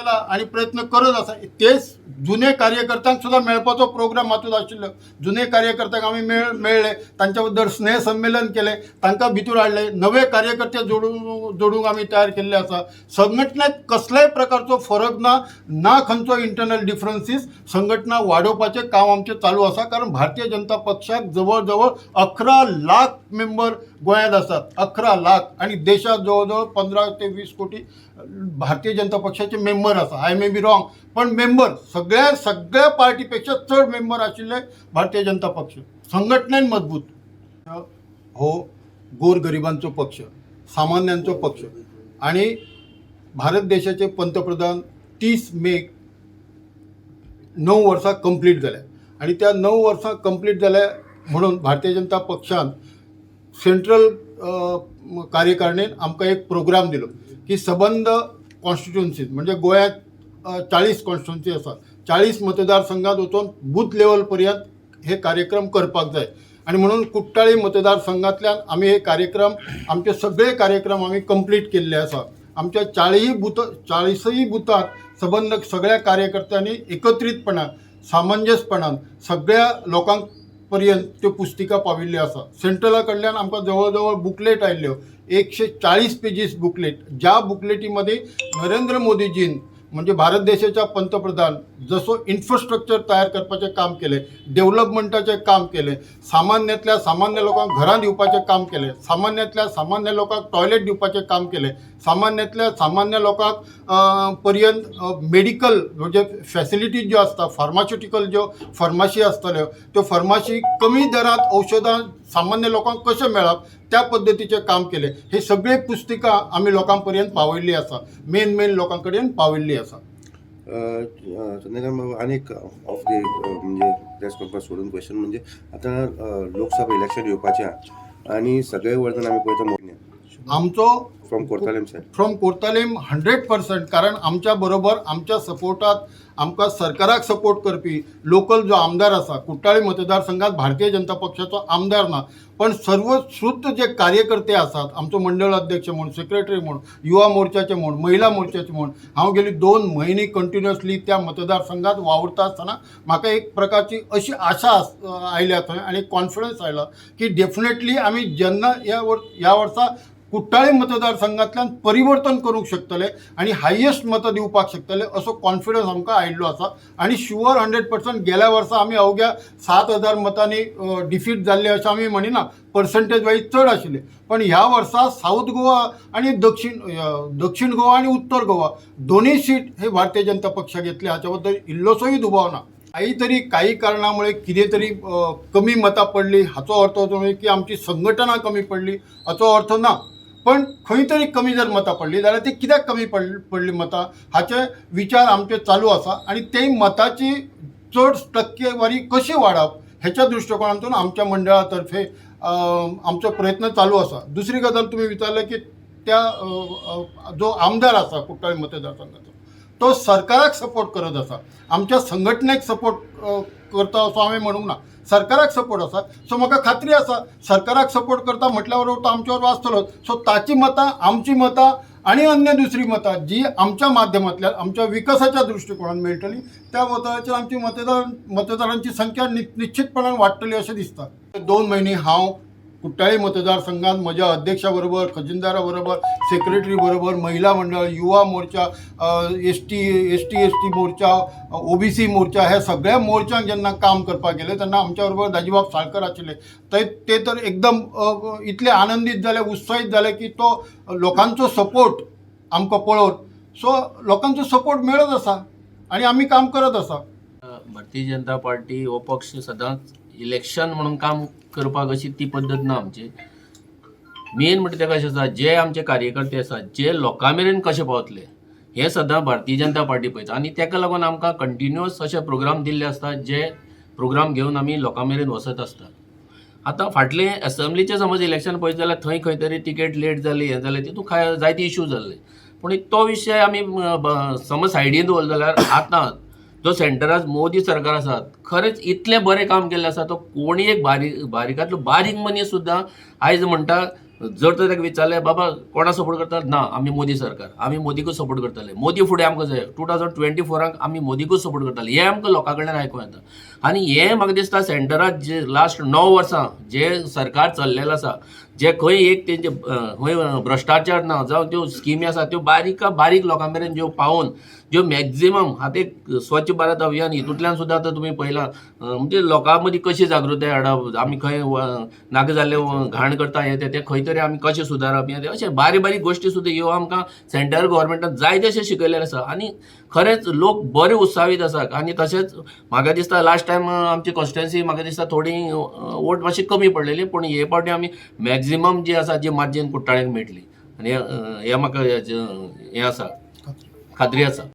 केला आनी प्रयत्न करत आसा. तेच जुने कार्यकर्त्यांक सुद्दां मेळपाचो प्रोग्राम हातूंत आशिल्लो. जुने कार्यकर्त्यांक आमी मेळ्ळे, तांच्या बद्दल स्नेह संमेलन केलें, तांकां भितूर हाडले, नवे कार्यकर्ते जोडूंक आमी तयार केल्ले आसा. संघटनेत कसल्याय प्रकारचो फरक ना, ना खंयचो इंटरनल डिफरन्सीस. संघटना वाडोवपाचें काम आमचें चालू आसा, कारण भारतीय जनता पक्षाक जवळ जवळ 11 लाख मेंबर गोंयांत आसात, 11 लाख, आनी देशात जवळ जवळ 15 ते 20 कोटी भारतीय जनता पक्षाचे मेंबर आसा. I may be wrong, पण मेंबर सगळ्या सगळ्या पार्टीपेक्षा चड मेंबर आशिल्ले भारतीय जनता पक्ष. संघटनेन मजबूत. हो गोरगरिबांचो पक्ष, सामान्यांचो पक्ष आणि भारत देशाचे पंतप्रधान 30 मेक 9 वर्सां कंप्लीट जाल्या आनी त्या 9 वर्सां कंप्लीट जाल्या म्हणून भारतीय जनता पक्षान सेंट्रल कार्यकारिणीन आमकां एक प्रोग्राम दिलो की सबंद कॉन्स्टिट्युन्सीज, म्हणजे गोंयांत 40 कॉन्स्टिट्युन्सी आसा, 40 मतदारसंघात वचून बूथ लेवल पर्यंत हे कार्यक्रम करपाक जाय. आनी म्हणून कुट्टाळी मतदारसंघातल्यान आमी हे कार्यक्रम, आमचे सगळे कार्यक्रम आमी कंप्लीट केल्ले आसा. आमच्या चाळीय बूथ, चाळीसय बुथात सबंद सगळ्या कार्यकर्त्यांनी एकत्रीतपणान, सामंजस्यपणान सगळ्या लोकांक पर्यंत त्यो पुस्तिका पाविल्ल्यो आसा. सेंट्रला कडल्यान आमकां जवळ जवळ बुकलेट आयिल्ल्यो, 140 पेजीस बुकलेट, ज्या बुकलेटीमध्ये नरेंद्र मोदीजीन, म्हणजे भारत देशाच्या पंतप्रधान, जसो इन्फ्रास्ट्रक्चर तयार करपाचें काम केलें, डेव्हलपमेंटाचें काम केलें, सामान्यांतल्या सामान्य लोकांक घरां दिवपाचें काम केलें, सामान्यांतल्या सामान्य लोकांक टॉयलेट दिवपाचें काम केलें, सामान्यांतल्या सामान्य लोकांक पर्यंत मेडिकल म्हणजे फॅसिलिटीज ज्यो आसता, फार्मास्युटिकल ज्यो फार्माशी आसतल्यो, त्यो फार्माशी कमी दरांत औषधां सामान्य लोकांक कशें मेळप त्या पद्दतीचें काम केलें. हे सगळे पुस्तिका आमी लोकां पर्यंत पावयल्ली आसा, मेन मेन लोकां कडेन पावयल्ली आसा. चंद्रकांत बाबू, आनी एक ऑफ the, म्हणजे प्रेस कॉन्फरन्स सोडून क्वेश्चन, म्हणजे आतां लोकसभा इलेक्शन येवपाचें आहा आनी सगळे वर्सान आमी पळयता मोदी आमचो from Cortalim side. From Cortalim 100%, कारण आमच्या बरोबर, आमच्या सपोर्टात, आमकां सरकाराक सपोर्ट करपी लोकल जो आमदार आसा, कुट्टाळी मतदारसंघात भारतीय जनता पक्षाचो आमदार ना, पण सर्वश्रुत जे कार्यकर्ते आसात, आमचो मंडळ अध्यक्ष म्हूण, सेक्रेटरी म्हूण, युवा मोर्चाचे म्हूण, महिला मोर्चाचे म्हूण, हांव गेली 2 म्हयने कंटिन्युअसली त्या मतदारसंघात वावुरता आसतना म्हाका एक प्रकारची अशी आशा आयल्या थंय आनी कॉन्फिडन्स आयला की डेफिनेटली आमी जेन्ना ह्या वर्सा कुट्टाळे मतदारसंघातल्यान परिवर्तन करूंक शकतले आनी हायेस्ट मतां दिवपाक शकतले असो कॉन्फिडन्स आमकां आयिल्लो आसा. आनी शुअर 100%, गेल्या वर्सा आमी अवघ्या 7000 मतांनी डिफीट जाल्ले अशें आमी म्हणिना, पर्संटेज वायज चड आशिल्ले, पण ह्या वर्सा साऊथ गोवा आनी दक्षिण गोवा आनी उत्तर गोवा दोन्ही सीट हे भारतीय जनता पक्षाक घेतले, हाच्या बद्दल इल्लोसोय दुबाव ना. काही तरी काही कारणामुळे कितें तरी कमी मतां पडली हाचो अर्थ असो न्हय की आमची संघटना कमी पडली हाचो अर्थ ना, पण खंय तरी कमी जर मतां पडली जाल्यार ती कित्याक कमी पडली मतां हाचे विचार आमचे चालू आसा आनी ते मताची चड टक्केवारी कशी वाडप ह्याच्या दृश्टिकोनातून आमच्या मंडळा तर्फे आमचो प्रयत्न चालू आसा. दुसरी गजाल, तुमी विचारलें की त्या अ, अ, जो आमदार आसा कुट्टाळे मतदारसंघाचो, तो सरकाराक सपोर्ट करत आसा, आमच्या संघटनेक सपोर्ट करता असो हांवें म्हणूंक ना, सरकाराक सपोर्ट आसा. सो म्हाका खात्री आसा, सरकाराक सपोर्ट करता म्हटल्या बरोबर तो आमच्या बरोबर आसतलोच. सो ताची मतां, आमची मतां आनी अन्य दुसरी मतां जी आमच्या माध्यमांतल्यान आमच्या विकासाच्या दृश्टिकोनान मेळटली, त्या मताचेर आमची मतदारांची संख्या निश्चितपणान वाडटली अशें दिसता. 2 म्हयने हांव कुट्टाळी मतदारसंघात म्हज्या अध्यक्षा बरोबर, खजिनदारा बरोबर, सेक्रेटरी बरोबर, महिला मंडळ, Yuva Morcha, S T, S T मोर्चा, ओबीसी मोर्चा, ह्या सगळ्या मोर्चांक जेन्ना काम करपाक गेले तेन्ना आमच्या बरोबर दाजीबाब साळकर आशिल्ले. ते ते तर एकदम इतले आनंदीत जाले, उत्साहीत जाले की तो लोकांचो सपोर्ट आमकां पळोवन. सो लोकांचो सपोर्ट मेळत आसा आनी आमी काम करत आसा. भारतीय जनता पार्टी हो पक्ष सदांच इलेक्शन म्हणून काम करपाक अशी ती पद्दत ना. आमची मेन म्हणटा तें कशें आसा, जे आमचे कार्यकर्ते आसात जे लोकां मेरेन कशे पावतले हें सदां भारतीय जनता पार्टी पळयता आनी ताका लागून आमकां कंटिन्युअस अशे प्रोग्राम दिल्ले आसतात, जे प्रोग्राम घेवन आमी लोकां मेरेन वचत आसतात. आतां फाटलें एसेंब्लीचें समज इलेक्शन पळयत जाल्यार थंय खंय तरी तिकेट लेट जाली, हें जालें, तितून जायते इशू जाल्ले, पूण तो विशय आमी समज सायडीन दवरलो जाल्यार आतां जो सेंटरात मोदी सरकार आसा, खरेंच इतलें बरें काम केल्लें आसा, तो कोणी एक बारीक बारीकांतलो बारीक मनीस सुद्दां आयज म्हणटा. जर तर ताका विचारलें बाबा कोणा सपोर्ट करता, ना आमी मोदी सरकार, आमी मोदीकूच सपोर्ट करतले, मोदी फुडें आमकां जाय, 2024 आमी मोदीकूच सपोर्ट करतले, हें आमकां लोकां कडल्यान आयकूंक येता. आनी हें म्हाका दिसता सेंटरात जे लास्ट 9 वर्सां जे सरकार चल्लेलें आसा, जे खंय एक तेंचे खंय भ्रश्टाचार ना, जावं त्यो स्किमी आसा त्यो बारीक बारीक लोकां मेरेन ज्यो पावोवन ज्यो मॅक्झिमम आतां एक स्वच्छ भारत अभियान हितूंतल्यान सुद्दां आतां तुमी पळयलां, म्हणजे लोकां मदीं कशी जागृताय हाडप, आमी खंय नाका जाल्ले घाण करता हें तें खंय तरी आमी कशें सुदारप हें तें, अशें बारीक बारीक गोश्टी सुद्दां ह्यो आमकां सेंट्रल गव्हर्मेंटान जायते अशें शिकयलेलें आसा. आनी खरेंच लोक बरे उत्साहीत आसात. आनी तशेंच म्हाका दिसता लास्ट टायम आमची कॉन्स्टिट्युएन्सी म्हाका दिसता थोडी वोट मातशी कमी पडलेली, पूण हे फावटी आमी मॅक्झिमम जी आसा जी मार्जीन कुट्टाळेक मेळटली आनी हें म्हाका हें आसा, खात्री आसा.